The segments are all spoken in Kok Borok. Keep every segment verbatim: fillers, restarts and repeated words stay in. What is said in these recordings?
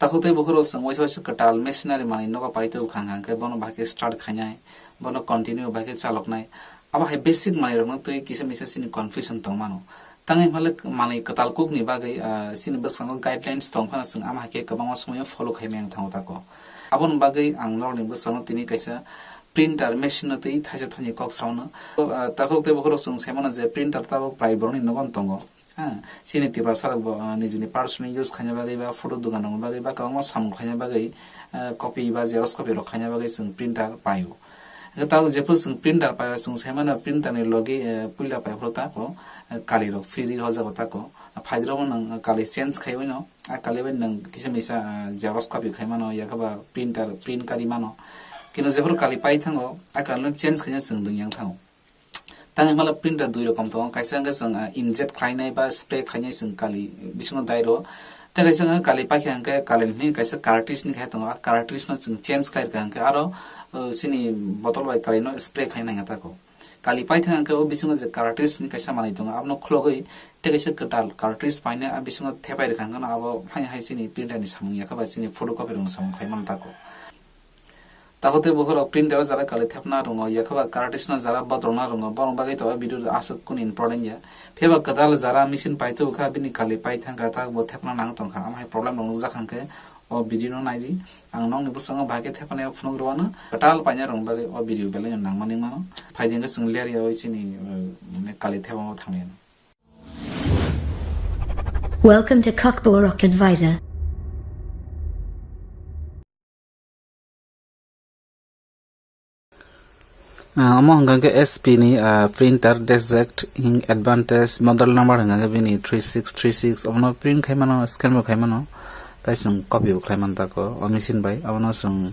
Takhuk tei bukhurok chwng waisa waisa kwtal machinery manwi nogo paitwi wngkha hwnkhe bono bahai khe start khainai, bono continue bahai khe chaloknai. Abo hai basic manwirokno twi kisa misa chini confusion tongmano. Tangwi hwnle manwi kwtal kukni bagwi, ah, chini bwskango guidelines tong phano chwng ama hai khe kwbangma somoyo follow khai maya wng thango tako. Aboni bagwi ang norokni bwskango tini kaisa printer machine no twi thaisa thani kok sauna. Ah, takhuk tei bukhurok chwng saimano je printer tabuk prai borokni nogo tongo. Ha, chini Tiprasa rok bo, ah, nijini personal use khaina bagwi ba photo dukan rokni bagwi ba kwbangma samung khaina bagwi, ah, copy ba xerox copy rok khaina bagwi chwng printer paio. Hwnkhe tabuk jephuru chwng printer paio, chwng saimano printer ni logi, eh, puila paiphuru tako, eh, kali rok free rw jago tako. Phaidromo nwng kali change khaiwi no, a kali bai nwng kisa misa, ah, xerox copy khai mano, yakhe ba printer print kari mano. Kino jephuru kali pai thango, a kali no change khaina chwng rwng yang thango. Tangwi hwnle printer dui rokom tongo, kaisa hwnkhe chwng, ah, inject khlainai ba spray khlainai chwng kali bisingo dai rwo. Tei kaisa hwnkhe kali paikha hwnkhe kali ni kaisa cartridge ni khai tongo, a cartridge no chwng change khlai rwkha hwnkhe aro, uh, chini bottle bai kali no spray khai nai tako. Kali paithang hwnkhe o bisingo je cartridge ni kaisa manwi tongo, abono khulogwi tei kaisa kwtal cartridge painai a bisingo thepai rwkha hwnkhe no abo hai hai chini printer ni samung yakhe ba chini photocopy rok ni samung khai man tako. Takhuk tei bukhurok printer o jara kali thepna rwngo, yakhe ba cartridge no jara bodolna rwngo, borok bagwi to o video aswk kunu important ya. Phiya ba kwtal jara machine paitwi wngkha, bini kali paithang kha, tak bo thepna nang tongkha, amo hai problem rok nukjak hwnkhe o video no naidi. Ang nokni bwskango bahai khe thepna phunuk rwano, kwtal paina rwng bagwi o video belai no nangmani mano. Phaidi hwnkhe chwng ler yaui chini, uh, kali thepma o thanglaino. Welcome to Kokborok Advisor. Ah, omo hwnkha khe S P ni, ah, printer, DeskJet, ink, advantage, model number hwnkha khe bini three six three six, omono print khai mano, scan bo khai mano, tai chwng copy bo khlai man tako o machine bai, abono chwng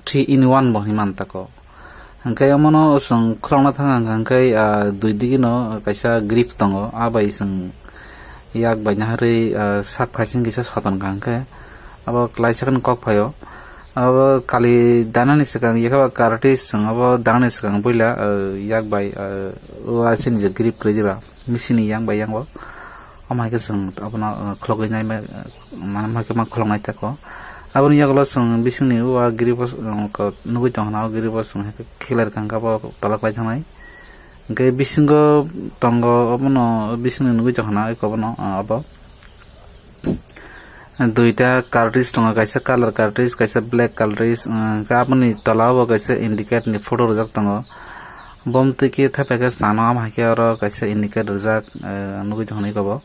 three in one bo hinwi man tako. Hwnkhe omono chwng khulokna thang hwnkha khe, ah, dui digi no kaisa grip tongo, ah bai chwng yak bai naharwi, ah, sak phaising kisa soton kha hwnkhe abo klaisa khe kok phaio. Abo kali danani swkang yakhe ba cartridge chwng abo danani swkang buila, ah, yak bai, ah, o asini je grip kwrwi diba machine ni yang bai yang bo. Omo hai khe chwng abono, ah, khulogwi nai ma, ah, mane ma khe ma khuloknai tako. Aboni yagulo chwng bisingni o a gripo, ah, nugwi tongkha na o gripo chwng hai khe khiklai rwkha hwnkhe abo tola klai thangnai. Hwnkhe bisingo tongo, obono bisingni nugwi tongkha na eko bono, ah, abo. Duita cartridge tongo, kaisa color cartridge, kaisa black cartridge, ah, hwnkhe aboni tola o bo kaisa indicate ni photo rijak tongo. Bomtwi khe thepai khe chana, omo hai khe oro kaisa indicate rijak, ah, nugwi tongkha na eko bo.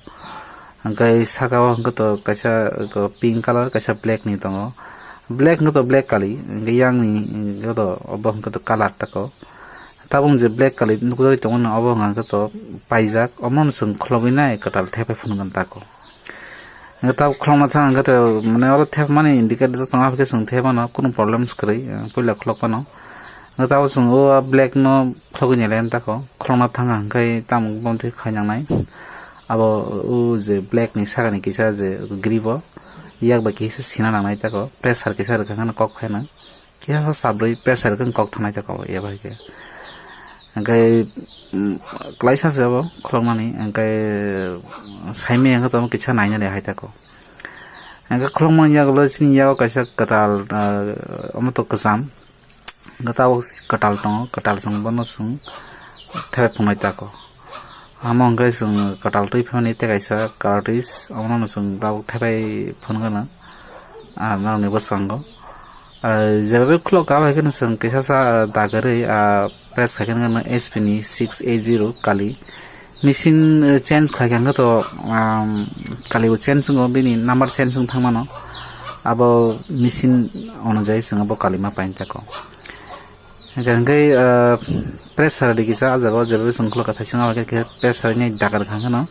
Hwnkhe saka o hwnkhe to kaisa pink color, kaisa black ni tongo. Black hwnkhe to black kali, hwnkhe yang ni hwnkhe to obo hwnkhe to color tako. Tabuk je black kali nukjagwi tongmani obo hwnkha khe to paijak, omono chwng khulogwi nai kwtal thepai phunukgwi tako. Hwnkhe tabuk khulokna thang hwnkhe to mane oro thepmani indicate rijak tongo, aboni khe chwng thepmano kunu problems kwrwi, puila khulok phano. Hwnkhe tabuk chwng o black no khulogwi nai lai tako, khulokna thang hwnkhe tamo bomtwi khai nangnai. Abo o je black ni sakani kisa je grip o yak bai kisa sina nangnai tako, pressure kisa rwkha hwnkhe kok phaina. Kisa sa sabrwi pressure khe kok thanai ta kok ya bai khe. Hwnkhe, mm, klaisa se abo khulokmani, hwnkhe saimaya hwnkhe tamo kisa naina le hai ta kok. Hwnkhe khulokmani yagulo chini yago kaisa kwtal, ah, omo to kwcham. Hwnkhe tabuk kwtal tongo, kwtal chwng bono chwng thepai phunai ta kok. Amo hwnkhe chwng kwtal twi phimani tei kaisa cartridge, omono chwng tabuk thepai phunukgwno, ah, norokni bwskango. Ah, jeba bai khulok kha, abo hai kheno chwng kisa sa dagarwi, ah, press khai kheno S P ni six eight zero kali. Machine, eh, change khlai kha hwnkhe to, um, kali bo change wngo, bini number change wng thang mano. Abo machine onujai chwng abo kali ma painta kho. Hwnkhe, ah, pressure di kisa ah jaga o jeba chwng khulok kha thaising abo khe pressure ni dagar kha hwnkhe no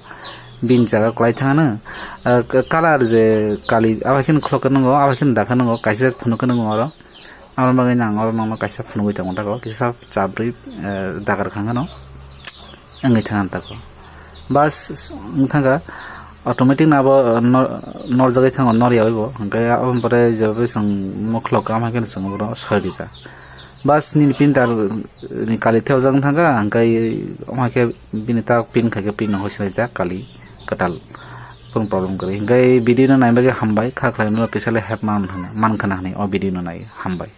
bini jaga kwlai thang ano. Ah, k-, color je kali abo khe khulok khe nwngo, abo khe dakha nwngo, kaisa phunuk khe nwngo oro. Abo bagwi nang oro nokno kaisa phunugwi tongo tako, kisa chabrwi, ah, dagar kha hwnkhe no wngwi thang ano tako. Bas, wng thang kha automatic no abo, ah, nor-, norjagwi thango, norya oi bo. Hwnkhe aboni pore jeba chwng mokhlok kha, amo hai kheno chwng oro soi rikha. Bas, nini printer ni kali thepjak wng thang kha, hwnkhe omo hai khe bini tak print khai khe print no hoisinai ta kali kwtal. Kunu problem kwrwi. Hingke video no naibagwi hambai, kha khlai no kisa le help man, man khana hinwi o video no nai hambai.